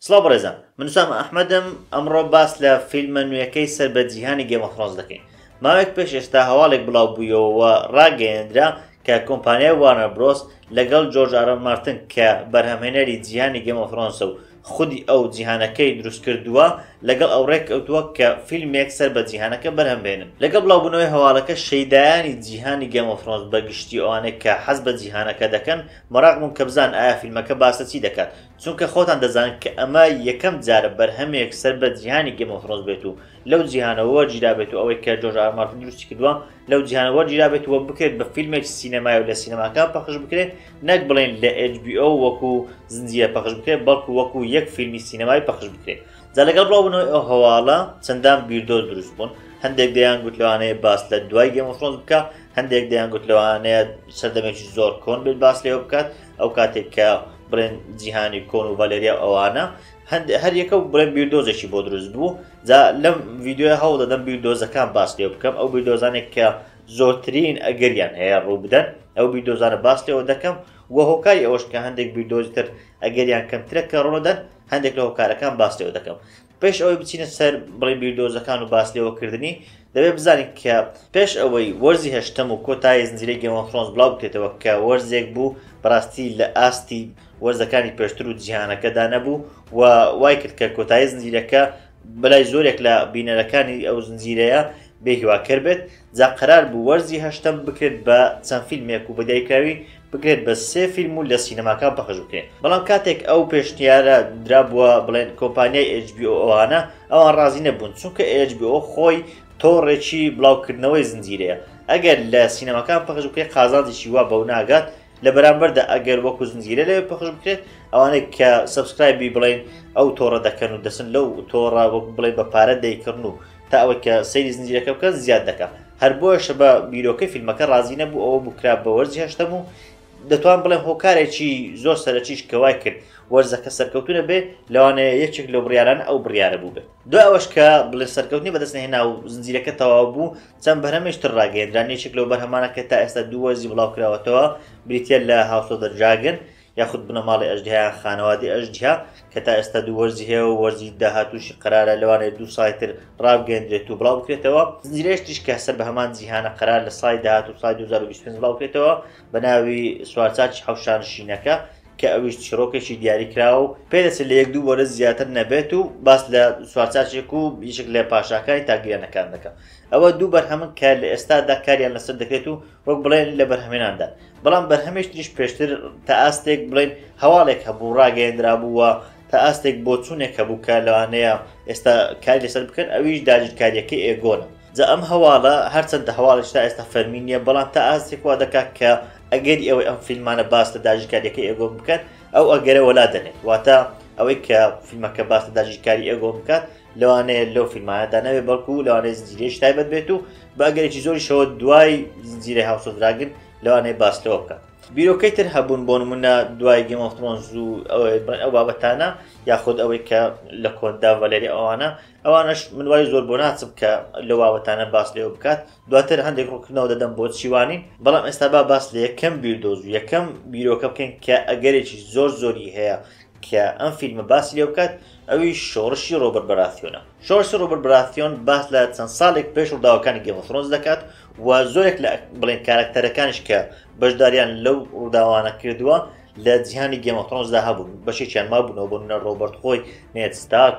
سڵاو بەڕێزان من وسام ئەحمەدم ئەمڕۆ باس لە فیلمە نوێیەکەی سەر بە جیهانی Game of Thrones دەکەین. ماوەیەک پێش ئێستا هەواڵێک بڵاو بوویەوە و ڕاگەیەندرا کە کۆمپانیای Warner Bros لەگەڵ جۆرج ئار ئار مارتن کە بەرهەمهێنەری جیهانی Game of Thrones ە و خودی ئەو جیهانەکەی دروست کردووە لەگەڵ ئەو ڕێککەوتووە کە فیلمێک سەر بە جیهانەکە بەرهەم بهێنن. لەگەڵ بڵاوبوونەوەی هەواڵەکە شەیدایانی جیهانی Game of Thrones بە گشتی ئەوانەی کە حەز بە جیهانەکە دەکەن مەراق بوون کە بزانن ئایا فیلمەکە باس لە چی دەکات چونکە خۆتان دەزانن کە ئەمە یەکەم جارە بەرهەمێک سەر بە جیهانی Game of Thrones بێت و لەو جیهانەوە وەرگیرابێت و ئەوەی کە جۆرج ئار مارتن دروستی کردووە لەو جیهانە وەرگیرابێت و بکرێت بە فیلمێکی سینەمایی و لە سینەماکان پەخش بکرێت نەک بڵێن لە HBO وەکو زنجیرە پەخش بکرێت بەڵکو وەکو یەک فیلمی سینەمایی پەخش بکرێت. جا لەگەڵ بڵاوبوونەوەی ئەو هەواڵە چەندان بیردۆز دروست بوون هەندێک دەیان گوت لەوانەیە باس لە دوای Game of Thrones بکە هەندێک دەیان گوت لەوانەیە سەردەمێکی زۆر کۆن بێت باس لێوە بکات ئەو کاتێک کە بڵێن جیهانی کۆن و ڤالێریا ئەوانە هەر یەکە و بڵێن بیردۆزێکی بۆ دروست بوو جا لەم ڤیدیۆیە هەوڵ دەدەم بیردۆزەکان باس لێ بکەم ئەو بیردۆزانێک کە زۆرترین ئەگەریان هەیە ڕوو بدەن ئەو بیردۆزانە باس لێوە دەکەم و هۆکاری ئەوەش کە هەندێک بیردۆزی تر ئەگەریان کەمترە کە ڕوونەدەن هەندێک لە هۆکارەکان باس لێوە دەکەم. پێش ئەوەی بچینە سەر بڵێ بیردۆزەکان و باس لێوەکردنی دەبێت بزانین کە پێش ئەوەی وەرزی هەشتەم و کۆتایی زنجیرەی Game of Thrones بڵاو بکرێتەوە کە وەرزێک بوو بەڕاستی لە ئاستی وەرزەکانی پێشتر و جیهانەکەدا نەبوو و وای کرد کە کۆتایی زنجیرەکە بەلای زۆرێک لە بینەرەکانی ئەو زنجیرەیە بێهیواکەر بێت جا قەرار بوو وەرزی هەشتەم بکرێت بە چەند فیلمێک و بە دیاریکراوی بکرێت بە سێ فیلم و لە سینەماکان پەخش بکرێت بەڵام کاتێک ئەو پێشنیارە درابووە بڵێن کۆمپانیای HBO ئەوانە ئەوان ڕازی نەبوون چونکە HBO خۆی تۆڕێکی بڵاوکردنەوەی زنجیرەیە ئەگەر لە سینەماکان پەخش بکرێت قازانجێکی وا بەو ناگات لە بەرامبەردا ئەگەر وەکو زنجیرە لەوێ پەخش بکرێت ئەوانەی کە subscribe ی بڵێن ئەو تۆڕە دەکەن و دەچن لەو تۆڕە وەک بڵێن بە پارە دەیکڕن و تا ئەوەی کە سەیری زنجیرەکە بکەن زیاد دەکا هەر بۆیەشە بە بیرۆکەی فیلمەکە ڕازی نەبوو ئەوە بوو کرا بە وەرزی هەشتەم و دەتوان بڵێم هۆکارێکی زۆر سەرەکیش کە وای کرد وەرزەکە سەرکەوتوو نەبێ لەوانەیە یەکێک لەو بڕیارانە ئەو بڕیارە بووبێ دوای ئەوەش کە بڵێ سەرکەوتنی بەدەست نەهێنا و زنجیرەکە تەواو بوو چەند بەرهەمێکی تر ڕاگەیەندران یەکێک لەو بەرهەمانە کە تا ئێستا دوو وەرزی بڵاو کراوەتەوە بریتییە لە House of the Dragon یاخود بنەماڵەی ئەژدیها یان خانەوادەی ئەژدیها کە تا ئێستا دوو وەرزی هەیە و وەرزی داهاتووشی قەرارە لەوانەیە دوو ساڵی تر ڕابگەیەندرێت و بڵاو بکرێتەوە. زنجیرەیەکی تریش کە سەر بە هەمان جیهانە قەرار لە ساڵی داهاتوو ساڵی 2025 بڵاو بکرێتەوە بە ناوی سوارچاکی حەوت شانشینەکە کە ئەویش چیڕۆکێکی دیاری کراوە و پێدەچێت لە یەک دوو وەرز زیاتر نەبێت و باس لە سوارچاکێک و یەکێک لە پاشاکانی تارگریانەکان دەکات. ئەوە دوو بەرهەمن کە لە ئێستادا کاریان لەسەر دەکرێت و وەک بڵێن لە بەرهەمێناندان بەڵام بەرهەمێکی تریش پێشتر تا ئاستێک بڵێن هەواڵێک هەبوو ڕاگەیەندرابوو و تا ئاستێک بۆچوونێک هەبوو کە لەوانەیە ئێستا کاری لەسەر بکەن ئەویش داگیرکاریەکەی ئێگۆنە جا ئەم هەواڵە هەرچەندە هەواڵێک تا ئێستا فەرمی نییە بەڵام تا ئاستێک وا دەکات کە ئەگەری ئەوەی ئەم فیلمانە باس لە داگیرکاریەکەی ئێگۆن بکەن ئەو ئەگەرە وەلا دەنێت واتە ئەوەی کە فیلمەکە باس لە داگیرکاری ئێگۆن بکات لەوانەیە لەو فیلمانەدا نەبێت بەڵکو لەوانەیە زنجیرەیەکی تایبەت بێت و بە ئەگەرێکی زۆریشەوە دوای زنجیرەی House of Dragon لەوانەیە باس لەوە بکات. بیرۆکەی تر هەبوون بۆ نمونە دوای Game of Thrones و ئەو بابەتانە یاخود ئەوەی کە لە کۆندا ڤالێری ئەوانە ئەوانەش من وای زۆر بۆ ناچم کە لەو بابەتانە باس لێوە بکات دواتر هەندێک ڕوونکردنەوە دەدەم بۆ چیوانین بەڵام ئێستا با باس لە یەکەم بیردۆز و یەکەم بیرۆکە بکەین کە ئەگەرێکی زۆر زۆری هەیە کە ئەم فیلمە باسی لێ بکات ئەویش شۆڕشی ڕۆبەرت بەراسیۆنە. شۆڕشی ڕۆبەرت بەراسیۆن باس لە چەند ساڵێک پێش ڕووداوەکانی Game of Thrones دەکات و زۆرێک لە بڵێن کارەکتەرەکانیش کە بەشداریان لەو ڕووداوانە کردووە لە جیهانی Game of Thrones دا هەبوون بەشێکیان مابوونەوە بۆ نمونە ڕۆبەرت خۆی نێد ستارک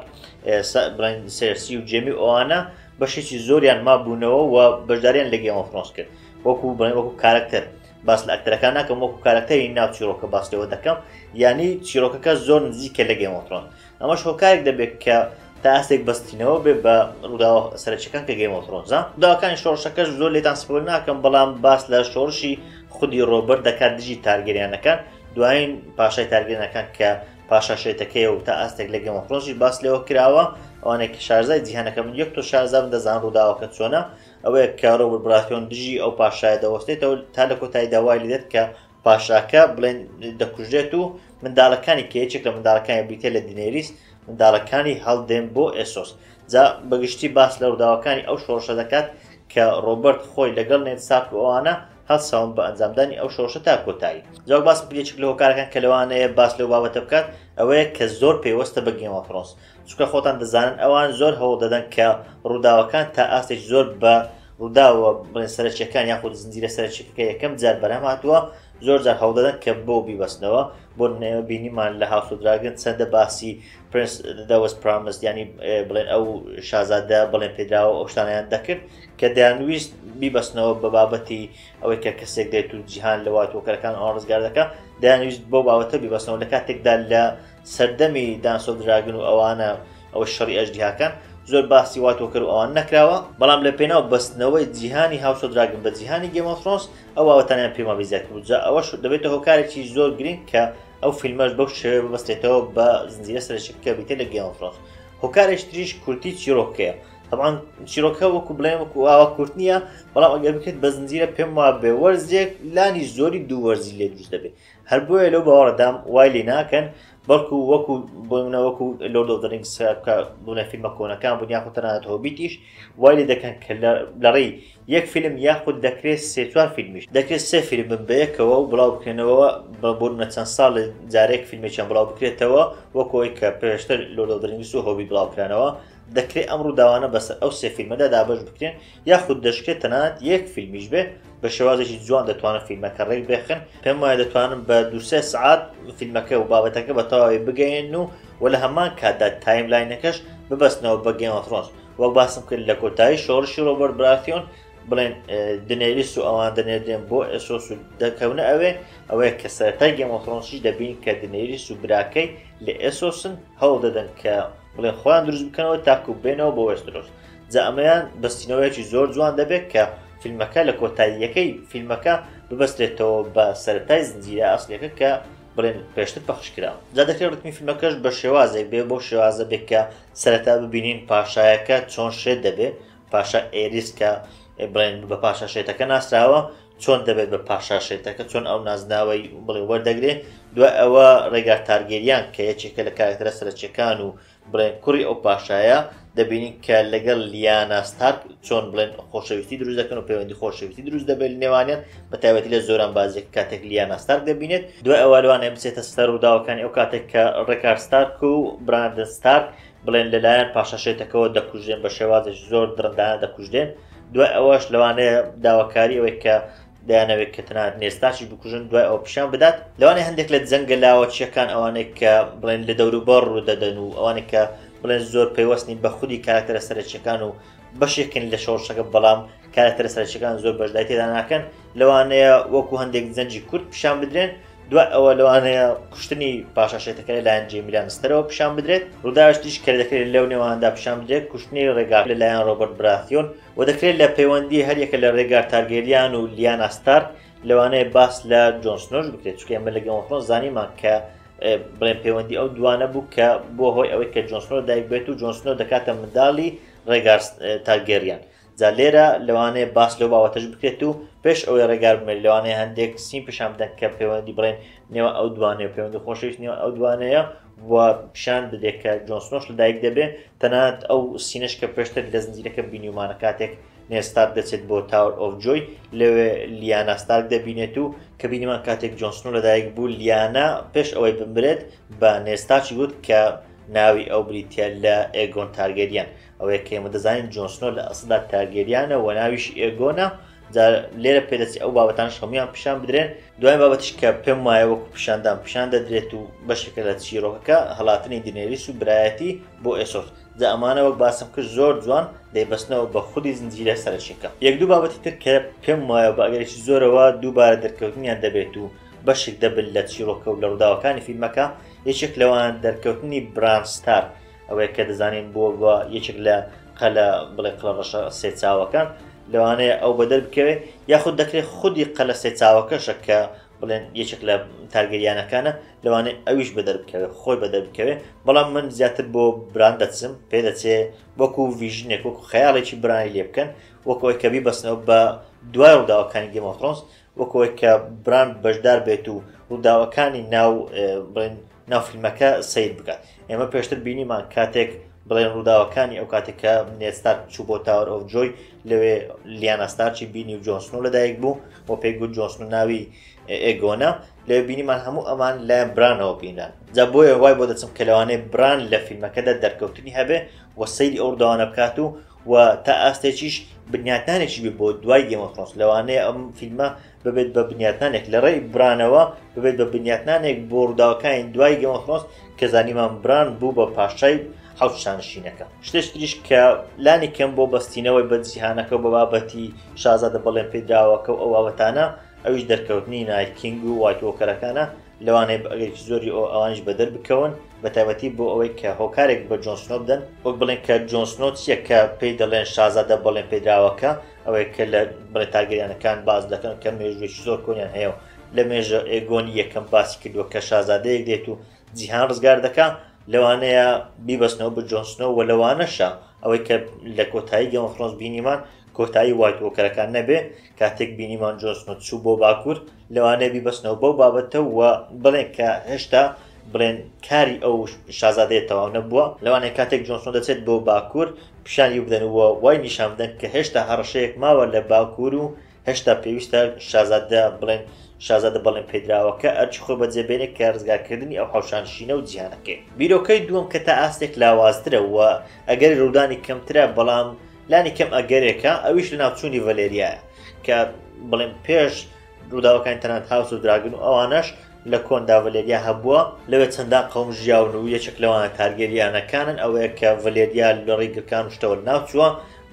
بڵێن سێرسی و جێمی ئەوانە بەشێکی زۆریان مابوونەوە و بەشداریان لە Game of Thrones کرد وەکو بڵێن وەکو کارەکتەر باس لە ئەکتەرەکان ناکەم وەکو کارەکتەری ناو چیرۆکە باس لەوە دەکەم یانی چیرۆکەکە زۆر نزیکە لە Game of Thrones ئەمەش هۆکارێک دەبێت کە تا ئاستێک بەستینەوە بێ بە ڕووداوە سەرەکیەکان کە Game of Thrones ە ڕووداوەکانی شۆڕشەکەش زۆر لێتان spoil ناکەم بەڵام باس لە شۆڕشی خودی ڕۆبەرت دەکات دژی تارگێریانەکان دوایین پاشای تارگێریانەکان کە پاشا شێتەکەیە و تا ئاستێک لە Game of Thrones یش باس لەوە کراوە ئەوانەی کە شارزای جیهانەکە من یەک تۆ شارزا بن دەزان ڕووداوەکە چۆنە ئەوەیە کە ڕۆبەرت براتیۆن دژی ئەو پاشایە دەوەستێتەوە تا لە کۆتاییدا وای لێدێت کە پاشاکە بڵێن دەکوژرێت و منداڵەکانی کە یەکێک لە منداڵەکانی بریتیە لە دینێریس منداڵەکانی هەڵدێن بۆ ئێسۆس جا بەگشتی باس لە ڕووداوەکانی ئەو شۆڕشە دەکات کە ڕۆبەرت خۆی لەگەڵ نێد ستارک و ئەوانە هەڵساون بە ئەنجامدانی ئەو شۆڕشە تا کۆتایی. جا وەک باسم کرد یەکێک لە هۆکارەکان کە لەوانەیە باس لەو بابەتە بکات ئەوەیە کە زۆر پەیوەستە بە Game of Thrones، چونکە خۆتان دەزانن ئەوان زۆر هەوڵ دەدەن کە ڕووداوەکان تا ئاستێکی زۆر بە ڕووداوە بڵێن سەرەکیەکان یاخود زنجیرە سەرەکیەکە کە یەکەم جار بەرهەم هاتووە زۆر جار هەوڵ دەدەن کە بۆ بیبەستنەوە. بۆ نمونە بینیمان لە House of Dragon چەندە باسی Prince That Was Promised یانی بڵێن ئەو شازادە بڵێن پێدراوە ئەو شتانیان دەکرد کە دەیانویست بیبەستنەوە بە بابەتی ئەوەی کە کەسێک دێت و جیهان لە White Walker ەکان ئەوان ڕزگار دەکات، دەیانویست بەو بابەتە بیبەستنەوە لە کاتێکدا لە سەردەمی Dance of Dragon و ئەوانە ئەوە شەڕی ئەژدیهاکان زۆر باسی White Walker و ئەوان نەکراوە، بەڵام لە پێناو بەستنەوەی جیهانی House of Dragon بە جیهانی Game of Thrones ئەو بابەتانیان پێما بێ زیاد کرد. جا ئەوەش دەبێتە هۆکارێکی زۆر گرنگ کە ئەو فیلمەش بەو شێوەیە ببەستێتەوە بە زنجیرە سەرەکیەکە کە بریتیە لە Game of Thrones. هۆکارێکی تریش کورتی چیرۆکەیە. طبعا چیرۆکە وەکو بڵێن وەکو ئاوا کورت نییە، بەڵام ئەگەر بکرێت بە زنجیرە پێم وابێ وەرزێک لانی زۆری دوو وەرزی لێ دروست دەبێت. هەر بۆیە لەو باوەڕەدام وای لێ ناکەن، بەڵکو وەکو بۆ نمونە وەکو Lord of the Rings کە بوونە فیلمە کۆنەکان بوون یاخود تەنانەت Hobbit یش وای لێ دەکەن کە لە ڕێی یەک فیلم یاخود دەکرێت سێ چوار فیلمیش دەکرێت سێ فیلم بن بەیەکەوە و بڵاو بکرێنەوە بە بۆ نمونە چەند ساڵێ جارێک فیلمێکیان بڵاو بکرێتەوە وەکو ئەوەی کە پێشتر Lord of the Rings و Hobbit بڵاو کرانەوە. دەکرێت ئەم ڕووداوانە بەسەر ئەو سێ فیلمەدا دابەش بکرێن یاخود دەشکرێت تەنانەت یەک فیلمیش بێ بە شێوازێکی جوان دەتوانن فیلمەکە ڕێک بێخن. پێم وایە دەتوانن بە دوو سێ سەعات فیلمەکە و بابەتەکە بە تەواوی بگەیەنن و و لە هەمان کاتدا timeline ەکەش ببەستنەوە بە Game of Thrones. وەک باسم کرد لە کۆتایی شۆڕشی ڕۆبەرت براتیۆن بڵێن دنێریس و ئەوان دەنێردرێن بۆ ئێسۆس و دەکەونە ئەوێ، ئەوەیە کە سەرەتای Game of Thrones یش دەبین کە دنێریس و براکەی لە ئێسۆسن هەوڵ دەدەن کە بڵێن خۆیان دروست بکەنەوە تاکو بێنەوە بۆ وێسترۆس. جا ئەمەیان بەستینەوەیەکی زۆر جوان دەبێت کە فیلمەکە لە کۆتاییەکەی فیلمەکە ببەسترێتەوە بە سەرەتای زنجیرە ئەسڵیەکە کە بڵێن پێشتر پەخش کرا. جا دەکرێت ڕتمی فیلمەکەش بە شێوازێک بێ بەو شێوازە بێت کە سەرەتا ببینین پاشایەکە چۆن شێت دەبێ، پاشا ئێریس کە بڵێن بە پاشا شێتەکە ناسراوە چۆن دەبێت بە پاشا شێتەکە، چۆن ئەو نازناوەی بڵێ وەردەگرێ. دوای ئەوە ڕێگار تارگێریان کە یەکێکە لە کارکتەرە سەرەکیەکان و بڵێن کوڕی ئەو پاشایە، دەبینین کە لەگەڵ لیانا ستارک چۆن بڵێن خۆشەویستی دروست دەکەن و پەیوەندی خۆشەویستی دروست دەبێت لە نێوانیان، بە تایبەتی لە زۆرانبازیەک کاتێک لیانا ستارک دەبینێت. دوای ئەوە لەوانەیە بچێتە سەر ڕووداوەکانی ئەو کاتێک کە ڕێکار ستارک و براندن ستارک بڵێن لەلایەن پاشا شێتەکەوە دەکوژرێن، بە شێوازێکی زۆر دڕندانە دەکوژرێن. دوای ئەوەش لەوانەیە داواکاری ئەوەی کە دەیانەوێت کە تەنانەت نێستاشیش بکوژن دوای ئەوە پیشان بدات. لەوانەیە هەندێک لە جەنگە لاوەکییەکان ئەوانەی کە بڵێن لە دەوروبەر ڕوو دەدەن و ئەوانەی کە بڵێن زۆر پەیوەست نین بە خودی کارکتەرە سەرەکییەکان و بەشێکن لە شۆڕشەکە بەڵام کارکتەرە سەرەکییەکان زۆر بەشداری تێدا ناکەن، لەوانەیە وەکو هەندێک جەنگی کورت پیشان بدرێن. دوای ئەوە لەوانەیە کوشتنی پاشا شێتەکە لەلایەن جەیمی لانستەرەوە پیشان بدرێت. ڕووداوێکی تریش کە دەکرێت لەو نێواندا پیشان بدرێت کوشتنی ڕێگار لەلایەن ڕۆبەرت براتیۆن و دەکرێت لە پەیوەندی هەریەکە لە ڕێگار تارگێریان و لیانا ستارک لەوانەیە باس لە جۆن سنۆش بکرێت، چونکە ئێمە لە Game of Thrones زانیمان کە بڵێن پەیوەندی ئەو دوانە بوو کە بۆ هۆی ئەوەی کە جۆن سنۆ دایک بێت و جۆن سنۆ دەکاتە منداڵی ڕێگار تارگێریان. جا لێرە لەوانەیە باس لەو بابەتەش بکرێت و پێش ئەوەی ڕێگار بمێت لەوانەیە هەندێک scene پیشان بدەن کە پەیوەندی بڵێن نێوان ئەو دوانەیە پەیوەندی خۆشەویست نێوان ئەو دوانەیە و پیشان بدرێت کە جۆن سنۆش لەدایک دەبێت. تەنانەت ئەو scene ەش کە پێشتر لە زنجیرەکە بینیومانە کاتێک نێد ستارک دەچێت بۆ Tower of Joy لەوێ لیانا ستارک دەبینێت و کە بینیمان کاتێک جۆن سنۆ لەدایک بوو لیانا پێش ئەوەی بمرێت بە نێد ستارکی گوت کە ناوی ئەو بریتە لە ئێگۆن تارگێریان. ئەوەیە کە ئێمە دەزانین جۆن سنۆ لە ئەسڵدا تارگێریانە و ناویشی ئێگۆنە. جا لێرە پێدەچێت ئەو بابەتانەش هەمویان پیشان بدرێن. دوای بابەتیش کە پێم وایە وەکو پیشاندان پیشان دەدرێت و بەشێکە لە چیرۆکەکە هەڵاتنی دنێریس و برایەتی بۆ ئێسۆس. جا ئەمانە وەک باسم کرد زۆر جوان دەیبەستنەوە بە خودی زنجیرە سەرەکیەکە. یەک دوو بابەتی تر کە پێم وایە بە ئەگەرێکی زۆرەوە دووبارە دەرکەوتنیان دەبێت و بەشێک دەبن لە چیرۆکە و لە ڕووداوەکانی فیلمەکە، یەکێک لەوان دەرکەوتنی بران ستارک ئەوەیە کە دەزانین بووە بە یەکێک لە قەلە بڵێ قەلە ڕەشە سێ چاوەکان. لەوانەیە ئەو بەدەر بکەوێت یاخود دەکرێت خودی قەلە سێ چاوەکەشە کە بڵێن یەکێک لە تارگەریانەکانە لەوانەیە ئەویش بەدەر بکەوێت خۆی بەدەر بکەوێت. بەڵام من زیاتر بۆ بران دەچم، پێدەچێ وەکو vision ێک وەکو خەیاڵێکی برانی لێ بکەن، وەکو ئەوەی کە بیبەستنەوە بە دوای ڕووداوەکانی Game of Thrones، وەکو ئەوەی کە بران بەشدار بێت و ڕووداوەکانی ناو بڵێن ناو فیلمەکە سەیر بکات. ئێمە پێشتر بینیمان کاتێک بڵێن ڕووداوەکانی ئەو کاتێک کە نێد ستارک چوو بۆ تاوەر ئۆف جۆی لەوێ لیانا ستارکی بینی و جۆن سنۆ لەدایک بوو و پێی گوت جۆن سنۆ ناوی ئێگۆنە. لەوێ بینیمان هەموو ئەمان لایەن برانەوە بینران. جا بۆیە وای بۆ دەچم کە لەوانەیە بران لە فیلمەکەدا دەرکەوتنی هەبێ و سەیری ئەو ڕووداوانە بکات و و تا ئاستێکیش بنیاتنانێکی بێ بۆ دوای گێم ئۆف ترۆنز. لەوانەیە ئەم فیلمە ببێت بە بنیاتنانێک لە ڕێی برانەوە، ببێت بە بنیاتنانێک بۆ ڕووداوەکانی دوای گێم ئۆف ترۆنز کە زانیمان بران بوو بە پاشای حەوت شانشینەکە. شتێکی تریش کە لانی کەم بۆ بەستینەوەی بە جیهانەکە و بە بابەتی شازادە بەڵێن پێدراوەکە و ئەو بابەتانە، ئەویش دەرکەوتنی نایت کینگ و وایت وۆکەرەکانە، لەوانەیە بە ئەگەرێکی زۆری ئەو ئەوانیش بەدەر بکەون، بە تایبەتی بۆ ئەوەی کە هۆکارێک بە جۆن سنۆ بدەن، وەک بڵێن کە جۆن سنۆ چییە کە پێی دەڵێن شازادە بەڵێن پێدراوەکە، ئەوەیە کە لە بڵێ تارگەریانەکان باس دەکەن کە مێژوویەکی زۆر کۆنیان هەیە و لە مێژە ئێگۆنی یەکەم باسی کردووە کە شازادەیەک دێت و جیهان ڕزگار دەکا، لەوانەیە بیبەستنەوە بە جۆن سنۆ و لەوانەشە ئەوەی کە لە کۆتایی گەیم ئۆف ترۆنز بینیمان کۆتایی وایت وۆکەرەکان نەبێ، کاتێک بینیمان جۆن سنۆ چوو بۆ باکوور، لەوانەیە بیبەستنەوە بەو بابەتە و بڵێن کە هێشتا بڵێن کاری ئەو شازادەیە تەواو نەبووە. لەوانەیە کاتێک جۆن سنۆ دەچێت بۆ باکوور پیشانی بدەن و وای نیشان بدەن کە هێشتا هەڕەشەیەک ماوە لە باکوور و هێشتا پێویستە شازادە بڵێن شازادە بەڵێن پێدراوەکە ئەرکی خۆی بەجێ بێنێ کە ڕزگارکردنی ئەو حەوشانشینە و جیهانەکەیە. بیرۆکەی دووەم کە تا ئاستێک لاوازترە و ئەگەری ڕوودانی کەمترە بەڵام لانی کەم ئەگەرێکە ئەویش لەناوچوونی ڤەلێریایە کە بڵێن پێش ڕووداوەکانی تەنانەت هاوس و دراگن و ئەوانەش لە کۆندا ڤەلێریا هەبووە، لەوێ چەندان قەوم ژیاون و یەکێک لەوانە تارگێریانەکانن، ئەوەیە کە ڤەلێریا لە ڕێی گڕکان و شتەوە لەناوچووە،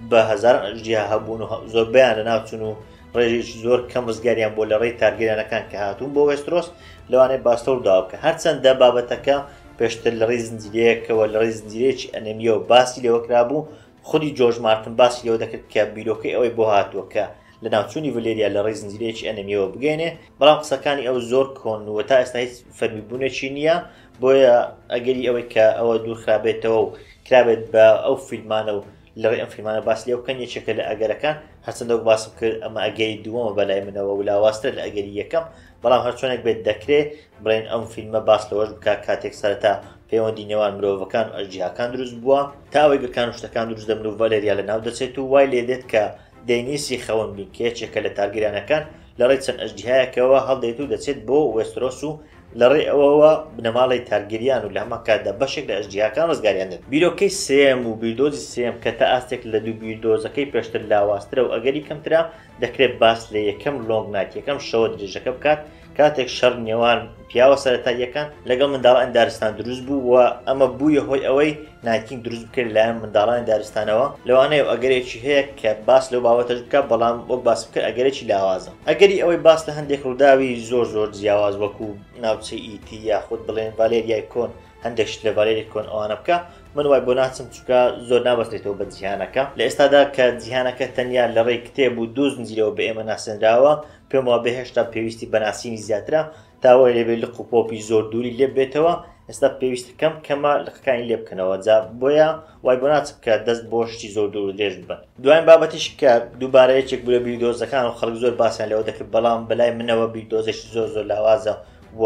بە هەزاران ئەژدیها هەبوون و زۆربەیان لەناوچوون و ڕێژەیەکی زۆر کەم ڕزگاریان بووە لە ڕێی تارگێریانەکان کە هاتوون بۆ وێسترۆس، لەوانەیە باس لەو ڕووداوە بکەن. هەرچەندە بابەتەکە پێشتر لە ڕێی زنجیرەیەکەوە لە ڕێی زنجیرەیەکی ئەنێمییەوە باسی لێوە کرابوو، خودی جۆرج مارتن باسی لەوە دەکرد کە بیرۆکەی ئەوەی بۆ هاتووە کە لەناوچوونی ڤلێریا لە ڕێی زنجیرەیەکی ئەنەمییەوە بگەیەنێ، بەڵام قسەکانی ئەو زۆر کۆن و تا ئێستا هیچ فەرمیبوونێکی نییە، بۆیە ئەگەری ئەوەی کە ئەوە دوورخرابێتەوە و کرابێت بە ئەو فیلمانە و لە ڕێی ئەم فیلمانە باس لێ بکەن یەکێکە لە ئەگەرەکان، هەرچەندە وەک باسم کرد ئەمە ئەگەری دووەمە بەلای منەوە و لاوازترە لە ئەگەری یەکەم، بەڵام هەرچۆنێک بێت دەکرێ بڵێین ئەم فیلمە باس لەوەش بکات کاتێک سەرەتا پەیوەندی نێوان مرۆڤەکان و ئەژدیهاکان دروست بووە تا ئەوەی گڕکان و شتەکان دروست دەبن و ڤالێریا لەناو دەچێت و وای لێدێت کە دەینیسی خەون بین کە یەکێکە لە تارگریانەکان لە ڕێی چەند ئەژدیهایەکەوە هەڵدێت و دەچێت بۆ وێسترۆس و لە ڕێی ئەوەوە بنەماڵەی تارگریان و لە هەمان کاتدا بەشێک لە ئەژدیهاکان ڕزگاریان دەبێت. بیرۆکەی سێیەم و بیردۆزی سێیەم کە تا ئاستێک لە دوو بیردۆزەکەی پێشتر لاوازترە و ئەگەری کەمترە، دەکرێت باس لە یەکەم Long Night، یەکەم شەوە درێژەکە بکات، کاتێک شەڕ نێوان پیاوە سەرەتاییەکان لەگەڵ منداڵانی دارستان دروست بوو و ئەمە بوویە هۆی ئەوەی نایت کینگ دروست بکرێت لەلایەن منداڵانی دارستانەوە، لەوانەیە و ئەگەرێکی هەیە کە باس لەو بابەتەش بکات، بەڵام وەک باسم کرد ئەگەرێکی لاوازە. ئەگەری ئەوەی باس لە هەندێک ڕووداوی زۆر زۆر جیاواز وەکو ناوچەی ئیتی یاخود بڵێن ڤالێریای کۆن هەندێک شت لە ڤالێری کۆن ئەوانە بکە من وای بۆ ناچم چونکە زۆر نابەستێتەوە بە جیهانەکە لە ئێستادا کە جیهانەکە تەنیا لە ڕێی کتێب و دوو زنجیرەوە بە ئێمە ناسێنراوە پێم وابێ هێشتا پێویستی بە ناسینی زیاترە تا وای لێبێ لق و پۆپی زۆر دووری لێ بێتەوە ئێستا پێویستە کەم کەمە لقەکانی لێ بکەنەوە جا بۆیە وای بۆ ناچم کە دەست بۆ شتی زۆر دوور و درێژ ببەن دوایین بابەتیش کە دووبارە یەکێک بوو لە بیردۆزەکان و خەڵک زۆر باسیان لەوە دەکرد بەڵام بەلای منەوە بیردۆزێکی زۆر زۆر لاوازە و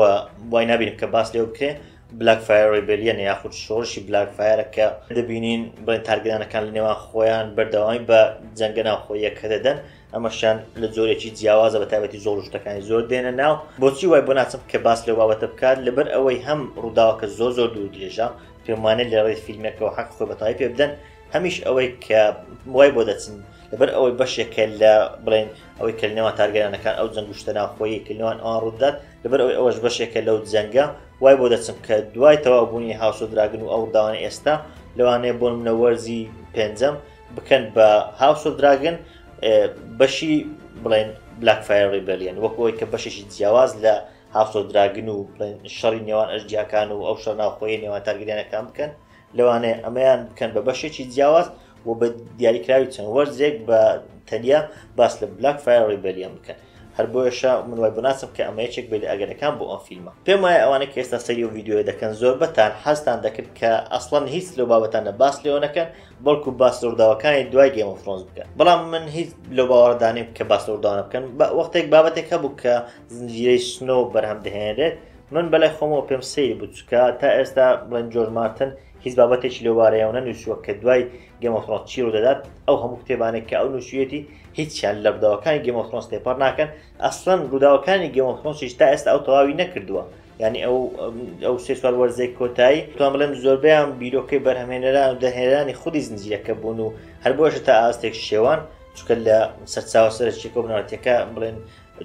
وای نابینم کە باس لێوە بکرێ بلاک فایەر ڕیبێلیەن یاخود شۆڕشی بلاک فایەرە کە دەبینین بڵێن تارگرانەکان لە نێوان خۆیان بەردەوامی بە جەنگە ناوخۆیەکە دەدەن ئەمەشیان لە جۆرێکی جیاوازە بە تایبەتی زۆڵ و شتەکانی زۆر دێنە ناو بۆچی وای بۆ ناچم کە باس لەو بابەتە بکات لەبەر ئەوەی هەم ڕووداوەکە زۆر زۆر دوور درێژە پێم وانە لە ڕێی فیلمێکەوە حەق خۆی بەتای پێ بدەن هەمیش ئەوەی کە وای بۆ دەچن لەبەر ئەوەی بەشێکە لە بڵێن ئەوەی کە لەنێوان تارگەرانەکان ئەو جەنگ و شتە ناوخۆیی کە لەنێوان ئەوان ڕوودات لەبەر ئەوەی ئەوەش بەشێکە لەو جەنگە وای بۆ دەچم کە دوای تەواو بوونی هاوس ئۆف دراگن و ئەو ڕووداوانە ئێستا لەوانەیە بۆ نمونە وەرزی پێنجەم بکەن بە هاوس ئۆف دراگن بەشی بڵێن بلاک فایر ڕیبێلیەن وەکو ئەوەی کە بەشێکی جیاواز لە هاوس ئۆف دراگن و بڵێن شەڕی نێوان ئەژدیاکان و ئەو شەڕ ناوخۆیی نێوان تارگریانەکان بکەن لەوانەیە ئەمەیان بکەن بە بەشێکی جیاواز و بە دیاریکراوی چەند وەرزێک بە تەنیا باس لە بلاک فایر ڕیبێلیەن بکەن هەر بۆیەشە من وای بۆ ناچم کە ئەمە یەکێک بێت لە ئەگەرەکان بۆ ئەم فیلمە. پێم وایە ئەوانەی کە ئێستا سەیری ئەو ڤیدیۆیە دەکەن زۆربەتان حەزتان دەکرد کە ئەسڵەن هیچ لەو بابەتانە باس لێوە نەکەن بەڵکو باس لە ڕووداوەکانی دوای گەیم ئۆف ترۆنز بکەن بەڵام من هیچ لەو باوەڕەدا نیم کە باس لە ڕووداوانە بکەن وەختێک بابەتێک هەبوو کە زنجیرەی سنۆ بەرهەم دەهێنرێت. من بەلای خۆمەوە پێم سەیر بوو چونکە تا ئێستا بڵێن جۆرج مارتن هیچ بابەتێکی لەوبارەیەوە نەنووسیوە کە دوای Game of Thrones چی ڕوودەدات. ئەو هەموو کتێبانەی کە ئەو نووسیویەتی هیچیان لە ڕووداوەکانی Game of Thrones تێپەڕ ناکەن. ئەسڵەن ڕووداوەکانی Game of Thrones یش تا ئێستا ئەو تەواوی نەکردووە، یعنی ئەو ئەو سێ چوار وەرزەی کۆتایی توان بڵێم زۆربەیان بیرۆکەی بەرهەمهێنەران و دەرهێنەرانی خودی زنجیرەکە بوون و هەر بۆیەشە تا ئاستێک شێوان، چونکە لە سەرچاوە سەرەکیەکە و بنەڕەتیەکە بڵێن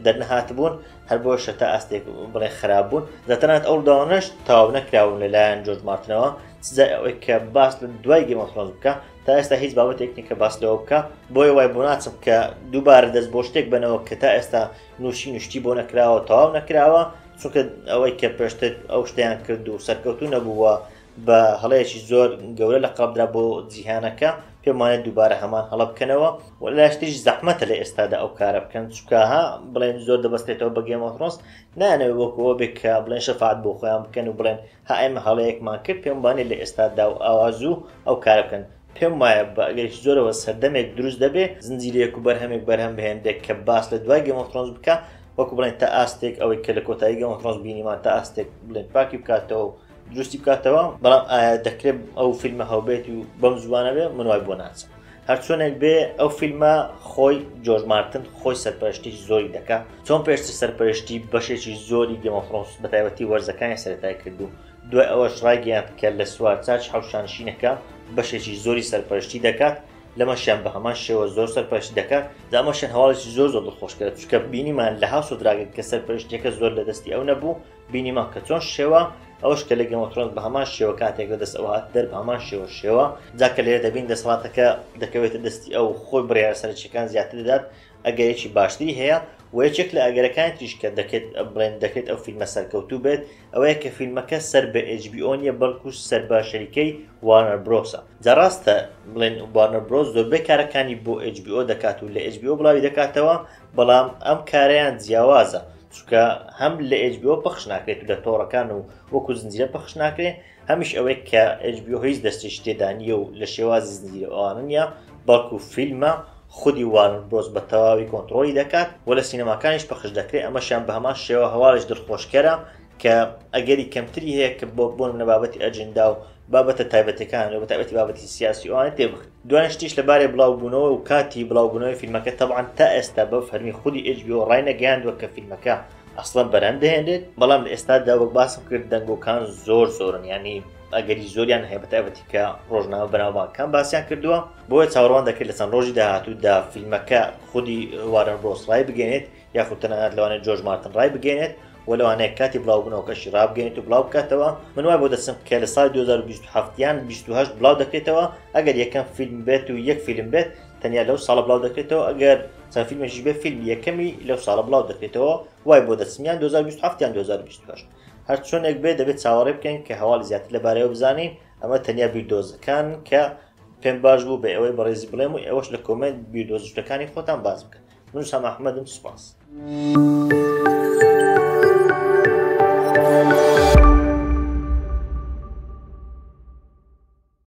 دەرنەهاتبوون، هەر بۆیەشە تا ئاستێک بڵێن خراپ بوون. جا تەنانەت ئەو ڕووداوانەش تەواو نەکراون لەلایەن جۆرج مارتنەوە، چ جای ئەوەی کە باس لە دوای Game of Thrones بکا. تا ئێستا هیچ بابەتێک نییە کە باس لەوە بکا، بۆیە وای بۆ ناچم کە دووبارە دەست بۆ شتێک بەنەوە کە تا ئێستا نووسین و شتی بۆ نەکراوە، تەواو نەکراوە. چونکە ئەوەی کە پێشتر ئەو شتیان کرد و سەرکەوتوو نەبوو بە هەڵەیەکی زۆر گەورە لە قەڵبدرا بۆ جیهانەکە، پێم وانە دووبارە هەمان هەڵە بکەنەوە و لاشتریش زەحمەتە لە ئێستادا ئەو کارە بکەن، چونکە ها بڵێن زۆر دەبەستێتەوە بە Game of Thrones، نانەوێت وەکو ئەوە بێت کە بڵێن شەفاعەت بۆ خۆیان بکەن و بڵێن ها ئێمە هەڵەیەکمان کرد. پێم وانە لە ئێستادا و ئاوا زوو ئەو کارە بکەن. پێم وایە بە ئەگەرێکی زۆرەوە سەردەمێک دروست دەبێ زنجیرەیەک و بەرهەمێک بەرهەم بهێنرێت کە باس لە دوای Game of Thrones بکە، وەکو بڵێن تا ئاستێک ئەوەی کە لە کۆتایی Game of Thrones بینیمان تا ئاستێک بڵێن پاکی بکاتەوە و دروستی بکاتەوە. بەڵام ئایا دەکرێت ئەو فیلمە هەوبێت و بەم زووانە بێ؟ من وای بۆ ناچم. هەرچۆنێک بێ ئەو فیلمە خۆی جۆرج مارتن خۆی سەرپەرشتی زۆری دەکا، چۆن پێشتر سەرپەرشتی بەشێکی زۆری Game of Thrones بە تایبەتی وەرزەکانی سەرەتای کرد و دوای ئەوەش ڕایگەیاند کە لە سوارچاکی حەوت شانشینەکە بەشێکی زۆری سەرپەرشتی دەکات، لەمەشیان بە هەمان شێوە زۆر سەرپەرشتی دەکات. جا ئەمەشیان هەواڵێکی زۆر زۆر دڵخۆشکەرە، چونکە بینیمان لە House of Dragon کە سەرپەرشتیەکە زۆر لە دەستی ئەو نەبوو، بینیمان کە چۆن شێوە، ئەوەش کە لە Game of Thrones بە هەمان شێوە کاتێک لە دەست ئەو هات دەر بە هەمان شێوە شێوە. جا کە لێرە دەبین دەسەڵاتەکە دەکەوێتە دەستی ئەو، خۆی بڕیارە سەرەکیەکان زیاتر دەدات، ئەگەرێکی باشتری هەیە. و یەکێک لە ئەگەرەکانی تریش کە دەکرێت بڵێن دەکرێت ئەو فیلمە سەرکەوتوو بێت ئەوەیە کە فیلمەکە سەر بە HBO نییە بەڵکو سەر بە شەریکەی Warner Bros ە. جا ڕاستە بڵێن Warner Bros زۆربەی کارەکانی بۆ HBO دەکات و لە HBO بڵاوی دەکاتەوە، بەڵام ئەم کارەیان جیاوازە چونکە هەم لە HBO پەخش ناکرێت و لە تۆڕەکان و وەکو زنجیرە پەخش ناکرێت، هەمیش ئەوەی کە HBO هیچ دەستێکی تێدا نییە و لە شێوازی زنجیرە ئەوانە نییە، بەڵکو فیلمە خودی Warner Bros بە تەواوی کۆنتڕۆڵی دەکات و لە سینەماکانیش پەخش دەکرێت. ئەمەشیان بە هەمان شێوە هەواڵێکی دڵخۆشکەرە کە ئەگەری کەمتری هەیە کە بۆ نمونە بابەتی ئەجندا و بابەتە تایبەتەکان و بە تایبەتی بابەتی سیاسی ئەوانە تێبخرێت. دوایین شتیش لەبارەی بڵاوبوونەوە و کاتی بڵاوبوونەوەی فیلمەکە، تەبعەن تا ئێستا بە فەرمی خودی HBO ڕاینەگەیاندووە کە فیلمەکە ئەسڵەن بەرهەم دەهێنرێت، بەڵام لە ئێستادا وەک باسم کرد دەنگۆکان زۆر زۆرن، یعنی ئەگەری زۆریان هەیە بە تایبەتی کە ڕۆژنامە بەناوبانگەکان باسیان کردووە. بۆیە چاوەڕوان دەکرێت لە چەند ڕۆژی داهاتوودا فیلمەکە خودی Warner Bros ڕای بگەێنێت، یاخود تەنانەت لەوانەیە جۆرج مارتن ڕای بگەێنێت و لەوانەیە کاتی بڵاوبوونەوەکەشی ڕابگەێنێت و بڵاو بکاتەوە. من وای بۆ دەچم کە لە ساڵی 2027 یان 28 بڵاو دەکرێتەوە، ئەگەر یەکەم فیلم بێت و یەک فیلم بێت تەنیا لەو ساڵە بڵاو دەکرێتەوە، ئەگەر چەند فیلمێکیش بێت فیلمی یەکەمی لەو ساڵە بڵاو دەکرێتەوە. وای بۆ دەچم یان 2027 یان 2028. هەر چۆنێک بێت دەبێت چاوەڕێ بکەین کە هەواڵی زیاتر لەبارەیەوە بزانین. ئەمە تەنیا بیردۆزەکان کە پێم باش بوو بە ئێوەی بەڕێزی بڵێم و ئێوەش لە کۆمێنت بیردۆزشتەکانی خۆتان باس بکەن. من وسام ئەحمەدم، سوپاس.